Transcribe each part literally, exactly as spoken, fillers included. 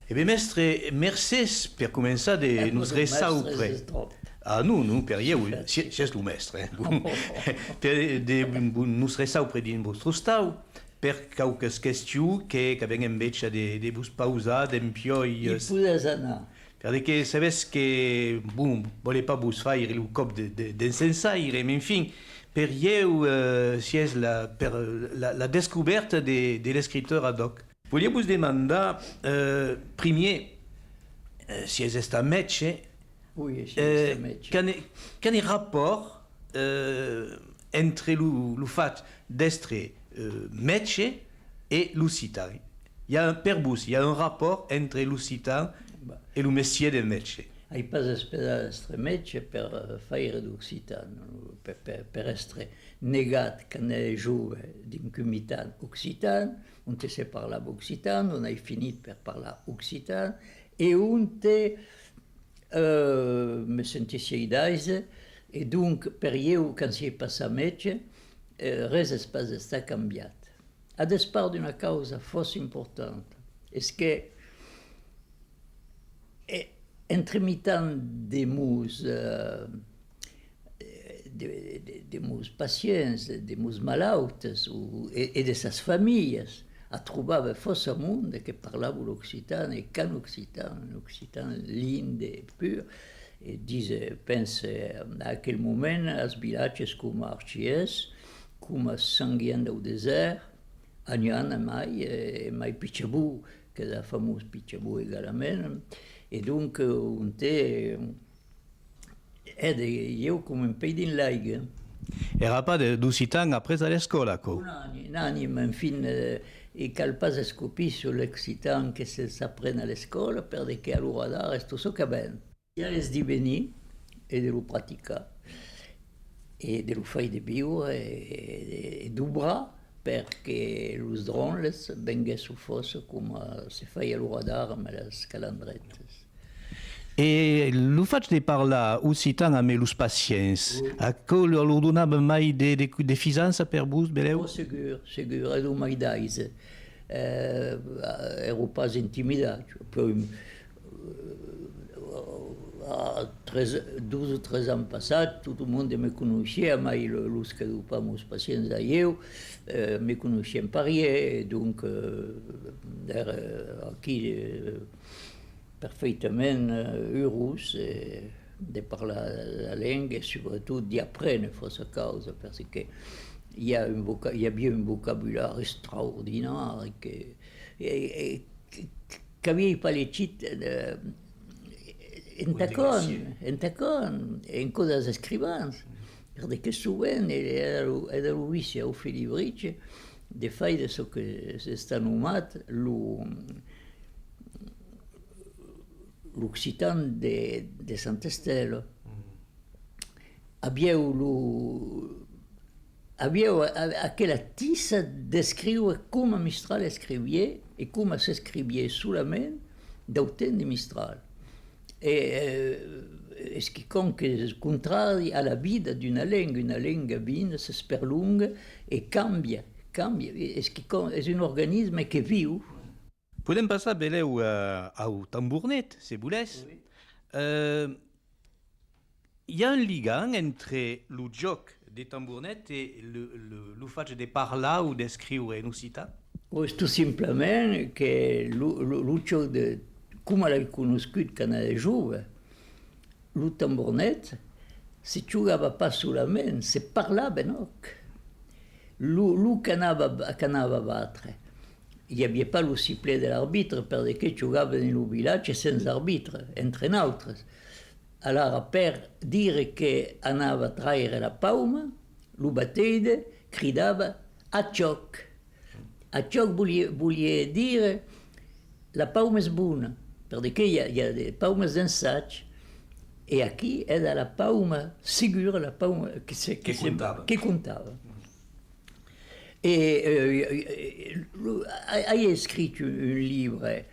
E ben, mèstre, mercés per començar de nos reçaupre. Ah, non, non, per ieu, si-, siás lo mèstre, eh. Per de, de, nos reçaupre dins vòstre ostau, per quauques questions que, qu'avèm enveja de, de vos pausar dempiòi. I podètz anar. Per de que sabètz que, bon, vòle pas vos faire lo còp de, de, d'encensaire, mas enfin, per ieu, eh, siás la, per la, la descobèrta de, de l'escriptor ad hoc. Voliá vos demandar, eh, primièr, eh, siás estat mètge, oui, siás estat mètge, quin es, quin es rapòrt, eh, entre lo, lo fach d'èstre, eh, mètge e l'occitan? I a, per vos, i a un rapòrt entre l'occitan e lo mestièr de mètge? Ai pas esperat d'èstre mètge per, eh, faire d'occitan, per, per, per èstre negat quand èri jove dins un mitan occitan, onte se parlava occitan, ont ai finit per parlar occitan, e onte, eh, me sentissiái d'aise, e donc per ieu, quand siái passat mètge, eh, res es pas estat cambiat. A despart d'una causa fòrça importanta, es que, eh, entremitan de mos, eh, de, de, de mos pacients, de, de mos malautes, o, e, e de sas familhas, a trobava fòrça monde que parlava l'occitan, e qu'en occitan, un occitan linde e pur, e dise, pense, a aquel moment, als vilatges coma Argés, coma Sant Guilhèm dau Desèrt, Anhana mai, e mai Pichabú, qu'èra famós Pichabú egalament, e donc, eh, onte, eh, èri ieu coma un pei dins l'aiga. Èra pas de, d'occitan aprés a l'escòla, aquò? Nani, nani, mas enfin, eh, e cal pas escopir sus l'occitan que se, s'apren a l'escòla, per de que a l'ora d'ara es tot çò qu'avèm. Ja es de venir e de lo practicar, e de lo faire viure, e, e, e d'obrar per que los dròlles venguèsson fòrça coma se fai a l'ora d'ara amb las calandretas. E lo fach de parlar occitan amb los pacients, oui, aquò lor, lor donava mai de, de, de fisança per vos, belèu? Oh, segur, segur, èra mai d'aise. Eh, èra pas intimidat. Puèi, eh, a tres, dos o tres ans passats, tot lo monde me coneissiá, mai lo, los que dopavan los pacients a ieu, eh, me coneissián parièr, e donc, eh, èra aquí, eh, perfeitament, eh, urós, eh, de parlar la lenga e, subretot, d'i aprene fòrça causa, perque i a un voca-, i aviá un vocabulari extraordinari que, e, e, que, qu'aviái pas legit, eh, entacòm, entacòm, en cò dels escrivans, per de que sovent, e, èra lo, èra lo vici au Felibritge, de faire çò que s'està nomat lo, l'occitan de, de Santa Estèla. Aviáu lo, aviáu a-, aquela tissa d'escriure coma Mistral escriviá e coma s'escriviá solament dau temps de Mistral. E, eh, es quicòm qu'es contrari a la vida d'una lenga. Una lenga vina, s'esperlonga e cambia, cambia. Es quicòm, es un organisme que viu. Podèm passar belèu, eh, au tambornet, se volètz. Oui. Eh, i a un ligam entre lo jòc de tambornet e lo, lo, lo fach de parlar o d'escriure en occitan? O es tot simplament que lo, lo, lo jòc de, coma l'ai conoscut quand èri jove, lo tambornet se jogava pas solament, se parlava en òc. Lo, lo qu'anava, qu'anava batre, i aviá pas lo siplèt de l'arbitre, per de que jogavan en lo vilatge sens arbitre, entre nautres. Alara, per dire que anava traire la pauma, lo bateire cridava: «A jòc!» A jòc voliá, voliá dire: «La pauma es bona», per de que i a, i a de paumas d'ensag, e aquí èra la pauma segura, la pauma que se, que se, que comptava. Que comptava. E, eh, eh, lo, ai, ai escrit un, un libre,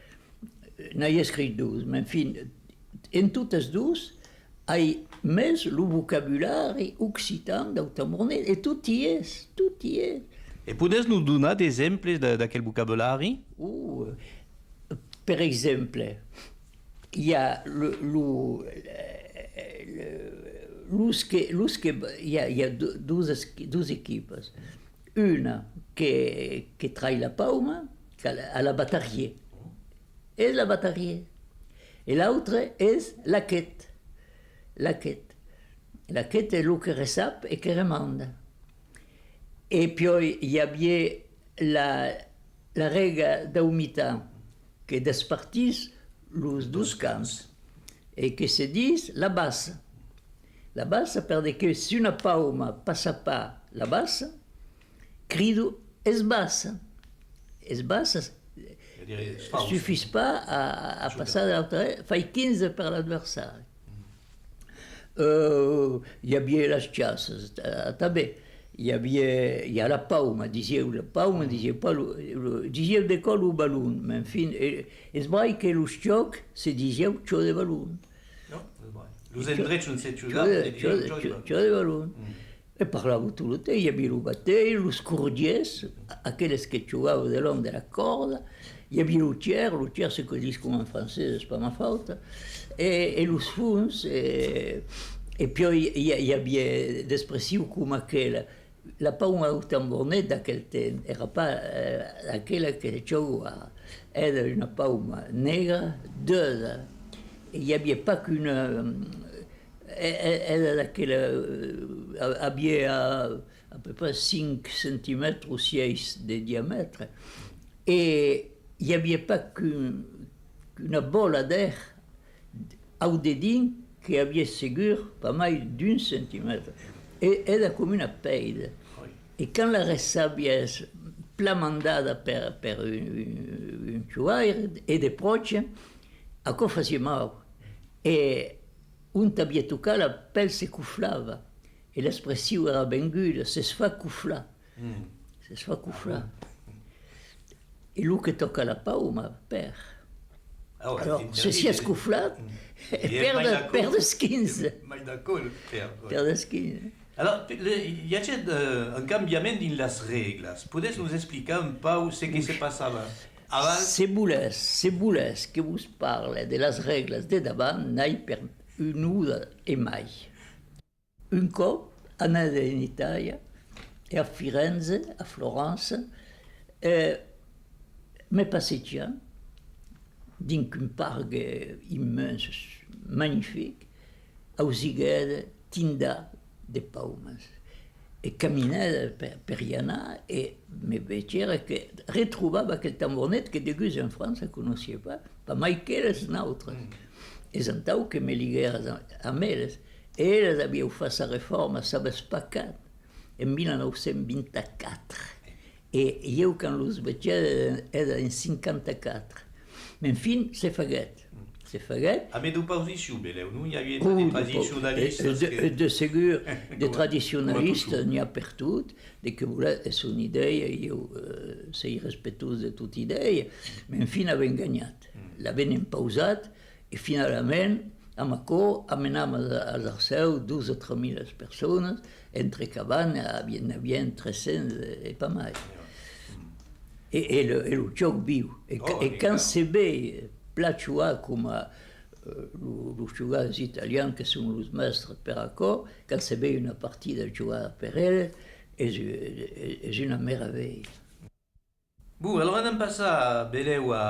n'ai escrit dos, mas enfin, en totes dos, ai mes lo vocabulari occitan dau tambornet, e tot i es, tot i es. E podètz nos donar d'exemples de, d'aquel vocabulari? Oh, eh, Per exemple, i a lo, lo, lo, los que, los que, i a, i a do-, dos es-, dos equipas. Una que, que trai la pauma, que a la, a la batarier. Es la batarier. E l'autre es l'aquet. L'aquet. L'aquet es lo que recep e que remanda. E piòi i aviá la, la rega dau mitan, que despartís los dos camps, e que se ditz la bassa. La bassa, per de que si una pauma passa pas la bassa, crido: es bassa. Es bassa, sufís pas a, a passar de l'autra, fai quinze per l'adversari. Euh, i aviá las chaças, ta-, tanben. I aviá, i a la pauma, disiáu la pauma, disiáu pas lo, lo, disiáu de còp lo balon, mas enfin, e, es vrai que los chòcs se disiáu chòc de balon. Non, es vrai. Los endrechs ont se chogava, se disiáu chòc de balon. E parlavan tot lo temps, i aviá lo batèl, los cordièrs, aqueles que jogavan de long de la còrda, i aviá lo tièr, lo tièr se que ditz coma en francés, es pas ma fauta, e, e los fons, e, e piòi i, i aviá d'expressions coma aquela, la pauma au tambornet d'aquel temps, èra pas, eh, aquela que jòga ara, èra una pauma negra, duda, e i aviá pas qu'una, E, e, èra d'aquela, eh, a-, aviá a, a peu près cinc centimètres o sièis de diamètre, e i aviá pas qu'un, qu'una bòla d'aire au dedins que aviá segur pas mai d'un centimètre. E èra coma una pèira. E quand la recebiás plan mandada per, per un, un, un jogaire, e de pròche, aquò fasiá mau. E ont aviá tocat, la pèl se coflava, e l'expression èra venguda, s'es fach coflar. S'es fach coflar. E lo que tòca la pauma pèrd. Alors, se siás coflat, pèrdes, pèrdes quinze. Pèrdes quinze. Alors, i aguèt, euh, un cambiament dins las règlas. Podètz nos explicar un pauc ce que se passava abans? Se volètz, se volètz que vos parle de las règlas de davant, n'ai per una ora e mai. Un còp, anèt en Itàlia, e a Firenze, a Florença, e me passejant dins un parc, eh, immens, magnific, ausiguère tindar de paumas. E caminère per, per i anar, e me vegère que retrobava aquel tambornet que degús en França conossiá pas, pas mai qu'eles nautres. Es antau que me liguère a-, amb eles. E eles avián fach sa reforma, sabes pas quand, en mila nòu cents vint-e-quatre. E ieu, quand los vegère, èra en cinquanta-quatre. Mès enfin, se faguèt. Se faguèt. Amé d'oposicion, belèu, non? I aviá de tradicionalistas. De, de segur, de tradicionalistas n'i a pertot, de que volètz, es son idèia, ieu, eh, sei respectuós de tota idèia, mès enfin avèm ganhat. L'avèm impausat, e finalament, amb aquò, amenam als, als Arcèus dos o tres mila personas, entre qu'abans n'aviam, n'aviam tres cents e pas mai. E, e lo, e lo jòc viu. E, e quand se ve plan jogar coma, eh, lo, los jogadors italians que son los mèstres per aquò, quand se ve una partida jogada per eles, es, es una meravelha. Bon, alors anam passar belèu a,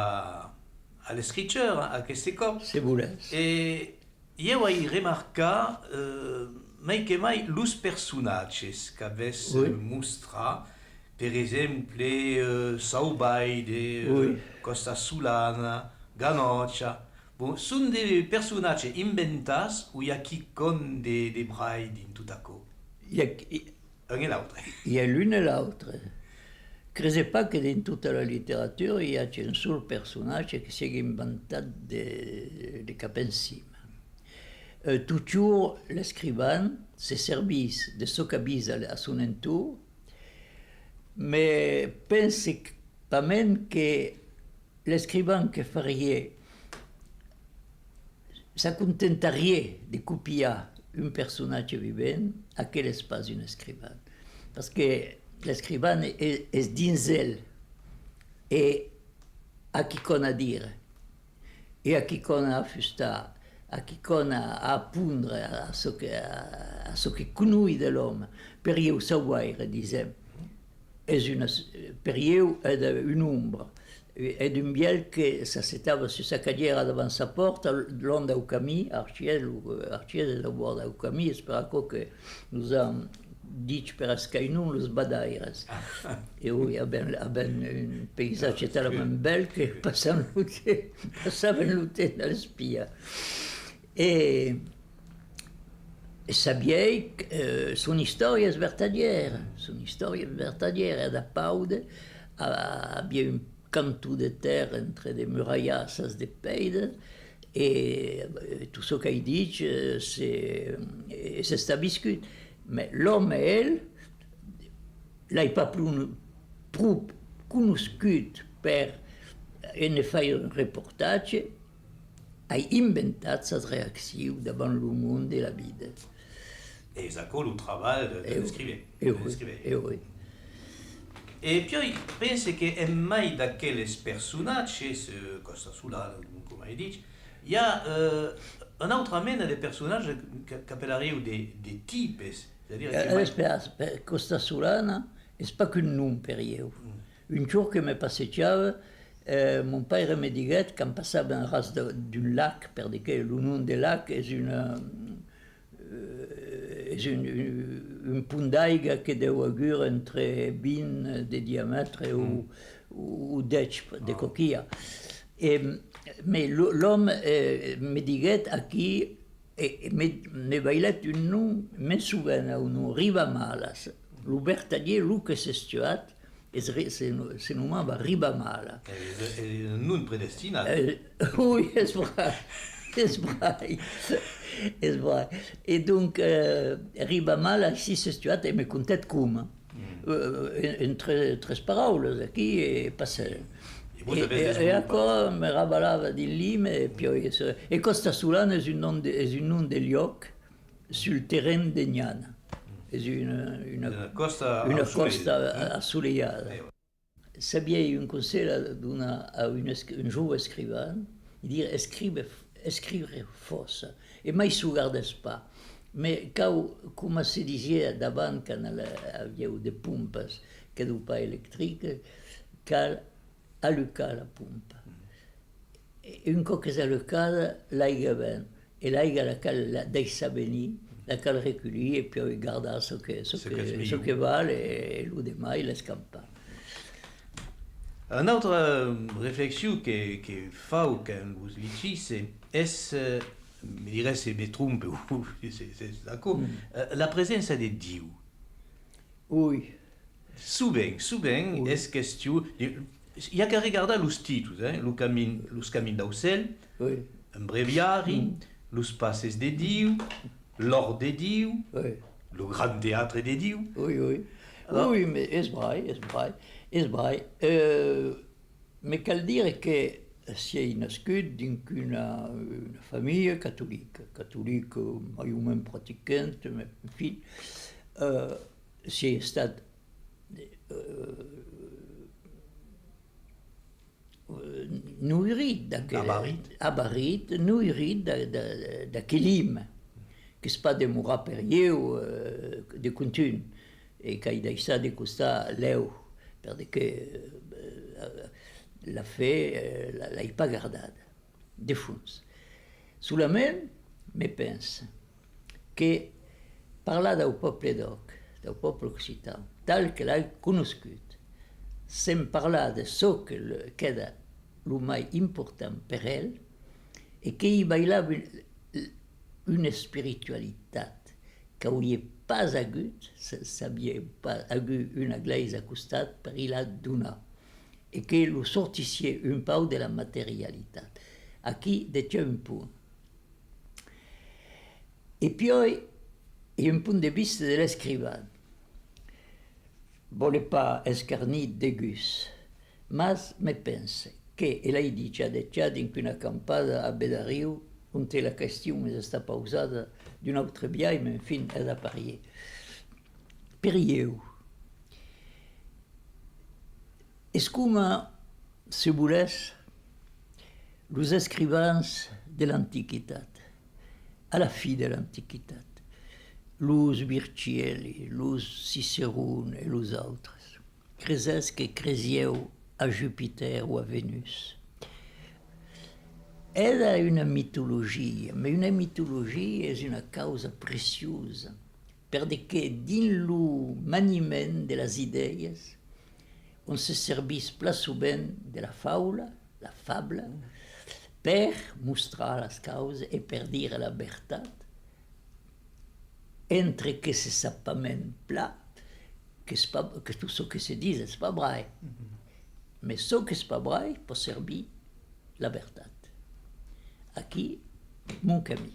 a l'escrichor, aqueste còp. Se volètz. E ieu ai remarcat, eh, mai que mai los personatges qu'avètz, eh, mostrat, per exemple, eh, Sauvaire, eh, Còsta Solana, Ganòcha. Bon, son de personatges inventats o i a quicòm de, de brai dins tot aquò? I a, i, Un e l'autre. I a l'un e l'autre. Crese pas que dins tota la literatura i age un sol personatge que siague inventat de, de cap en cima. Eh, totjorn l'escrivan se servís de çò qu'avisa a son entorn, mès pense pasmens que l'escrivan que fariá, s'acontentariá de copiar un personatge vivent, aquel es pas un escrivan. Parce que l'escrivan es, es dins el e a quicòm a dire. E a quicòm a afustar, a quicòm a apondre a, a çò que, a, a çò que conoi de l'òme. Per ieu, sauvaire, disèm, es una, per ieu, es una ombra. Es un vièlh que s'assetava sus sa cadièra davant sa pòrta, long dau camin, Archies, lo, Archies es au bòrd dau camin, es per aquò que nos an dich per escainon los badaires. E oui, avèm, avèm un paisatge talament bèl que passam lo temps, passàvem lo temps a l'espiar. E, e sabiái que, eh, son istòria es vertadièra, son istòria es vertadièra, e d'apaude a-, aviá un canton de tèrra entre de muralhassas de pèira, e, eh, tot çò qu'ai dich, eh, se, es estat viscut. Mès l'òme, el, l'ai pas pro, pro conoscut per ne faire un reportatge, ai inventat sas reaccions davant lo mond e la vida. E es aquò lo trabalh de, de l'escrivaire. E oui, e oui. E piòi, pense que en mai d'aqueles personatges, eh, Còsta Solana, com, coma ai dich, i a, eh, una autra mena de personatges que, qu'apelariáu de, de tipes, es a dire que... Eh, mai espèra, per Còsta Solana, es pas qu'un nom per ieu. Un jorn que me passejava, eh, mon paire me diguèt, quand passàvem ras de, d'un lac, per de que lo nom de lac es una, eh, es un, un, un pont d'aiga que deu agur entre vint de diamètre o, o, o dètz de coquilha. E, mès lo, l'òme, eh, me diguèt: aquí, e, e me, me bailèt un nom, me sovene au nom, Ribamalas. Lo vertadièr, lo que s'es tuat, es re-, se no-, se nomava Ribamala. Es, es un nom predestinat. Eh, oui, es vrai, es vrai, es vrai. E donc, eh, Ribamala, aicí s'es tuat e me contèt coma. Eh, en, en tre-, tres paraulas, aquí, e passèt. E vos avètz desvolopat. E aquò me rabalava dins l'ime, e piòi, e Còsta Solana es un nom de, es un nom de luòc sul terren de Nhana. Es una, una, una còsta assolelhada. Sabiái un conselh a donar a un esc-, un jove escrivan, e dire: escrive, escriure fòrça, e mai s'o gardes pas. Mès cau, coma se disiá davant, quand aviáu de pompas, que deu pas electric, cal alucar la pompa. E un còp qu'es alucada, l'aiga ven. E l'aiga la cal la daissar venir, la cal reculhir e piòi gardar çò que, çò que, çò que val e, e lo demai l'escampar. Una autra reflexion que, que fau quand vos legisse es, eh, me diretz se me trompe o se, se, se es aquò, eh, la presença de Diu. Oui. Sovent, sovent es question de, i a qu'a regardar los títols, eh? Lo camin, Los Camins dau Cèl, un breviari, Los Passes de Diu, L'Òrt de Diu, Lo Grand Teatre de Diu. Oui, oui. Oui, mès es vrai, es vrai, es vrai. Euh, me cal dire que sièi nascut dins una, una familha catolica, catolica mai o mens practicanta, mès, enfin, euh, sièi estat, euh, euh, noirit d'aquel, abarit, noirit d'a-, d'a-, d'aquel ime, qu'es pas demorat per ieu, euh, de contunh, e qu'ai daissat de costat lèu, per de que, euh, la fe, euh, la, l'ai pas gardada de fons. Solament, me pense que parlar dau pòble d'òc, dau pòble occitan, tal que l'ai conoscut, sens parlar de çò que le, qu'èra lo mai important per el, e que i bailava un, una espiritualitat qu'auriá pas agut se, s'aviá pas agut una glèisa a costat per i la donar, e que lo sortissiá un pauc de la materialitat. Aquí dejà un punt. E piòi, i a un punt de vista de l'escrivan. Vòle pas escarnir degus, mas me pense que, e l'ai dich ja dejà dins una acampada a Bedariu, onte la question es estat pausada d'un autre biais, mès enfin, es aparier. Per ieu, es coma, se volètz, Los escrivans de l'Antiquitat, a la fin de l'Antiquitat, los Virgili, los Ciceron e los autres, creses que cresieu a Jupitèr o a Venus? Èra una mitologia, mas una mitologia es una causa preciosa, per de que dins lo maniment de las idèias, on se servís plan sovent de la faula, la fabla, per mostrar las causas e per dire la vertat, entre que se sap pas mens plan, qu'es pas, que tot çò que se ditz es pas vrai. Mas çò qu'es pas vrai pòt servir la vertat. Aquí, mon camin.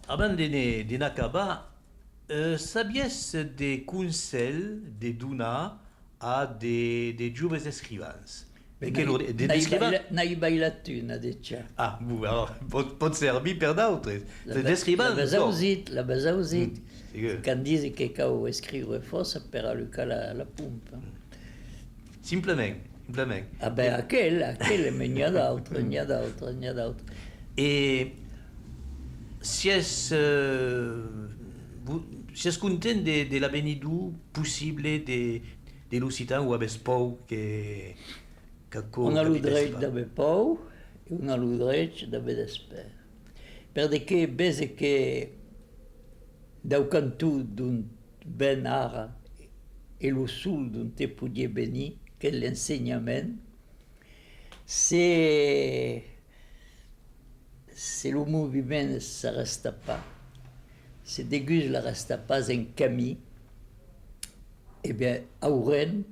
Abans de ne, de n'acabar, eh, sabiás de conselhs de donar a de, de joves escrivans? De que lor, de, de, n'ai, n'ai d'escrivans? Baila-, n'ai bailat una, dejà. Ah, bon, alors, pòt, pòt servir per d'autres. De, d'escrivans, l'avètz ausit, l'avètz ausit. Quand disi que cau escriure fòrça per alucar la, la pompa. Simplament, simplament. Ah ben, aquel, aquel, mas n'i a d'autres, n'i a d'autres, n'i a d'autres. E siás, eh, vo-, siás content de, de l'avenidor possible de, de l'occitan o avètz paur que, qu'aquò capitèsse pas? On a lo drech d'aver paur e on a lo drech d'aver d'espèr. Per de que vese que dau canton d'ont ven ara e lo sol d'onte podiá venir, qu'es l'ensenhament, se, se lo moviment s'arrèsta pas, se degús l'arrèsta pas en camin, e ben, aurem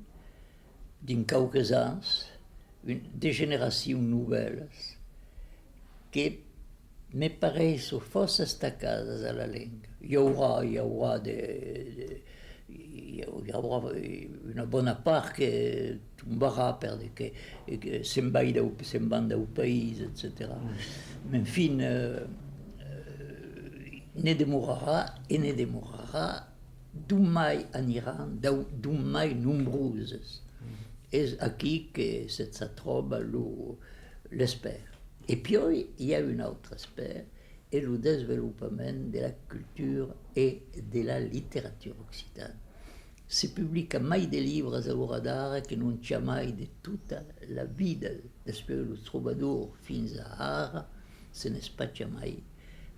dins quauques ans, un, de generacions novèlas que me pareisson fòrça estacadas a la lenga. I aurà, i aurà de, de, i, i aurà una bona part que tombarà per de que, que se'n vai dau, se'n van dau país, etcetèra. Mas enfin, eh, eh, ne demorarà e ne demorarà d'ont mai aniran, dau-, d'ont mai nombroses. Es aquí que se, s'atròba lo, l'espèr. E piòi, i a un autre espèr, es lo desvelopament de la cultura e de la literatura occitana. Se publica mai de libres a l'ora d'ara que non jamai de tota la vida, despuei los trobadors fins a ara, se n'es pas jamai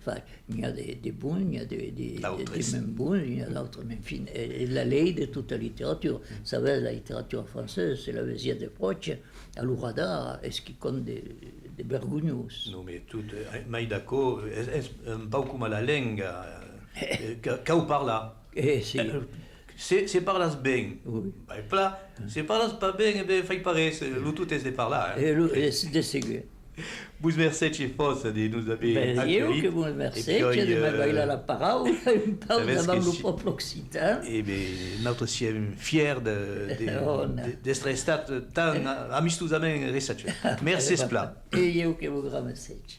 fach. N'i a de, de bons, n'i a de, de, de, de mens bons, n'i a d'autres, mas enfin, es, es la lei de tota literatura. Sabètz, la literatura francesa, se la vesiatz de pròche, a l'ora d'ara, es quicòm de, de vergonhós. Non, mas tot, eh, mai d'aquò, es, es un pauc coma la lenga, eh, ca-, cau parlar. Eh, si. Eh, se, se parlas ben, vai plan. Se parlas pas ben, e ben, fai pas res, eh, lo tot es de parlar, eh. E lo, es de segur. Vos mercegi fòrça de nos aver aculhit. Ben, ieu que vos mercegi de me bailar la paraula un pauc davant lo pòble occitan. E ben, nautres siem fièrs de, de, de, d'èstre estat tan a-, amistosament reçachuts. Mercés plan. E ieu que vos gramercegi.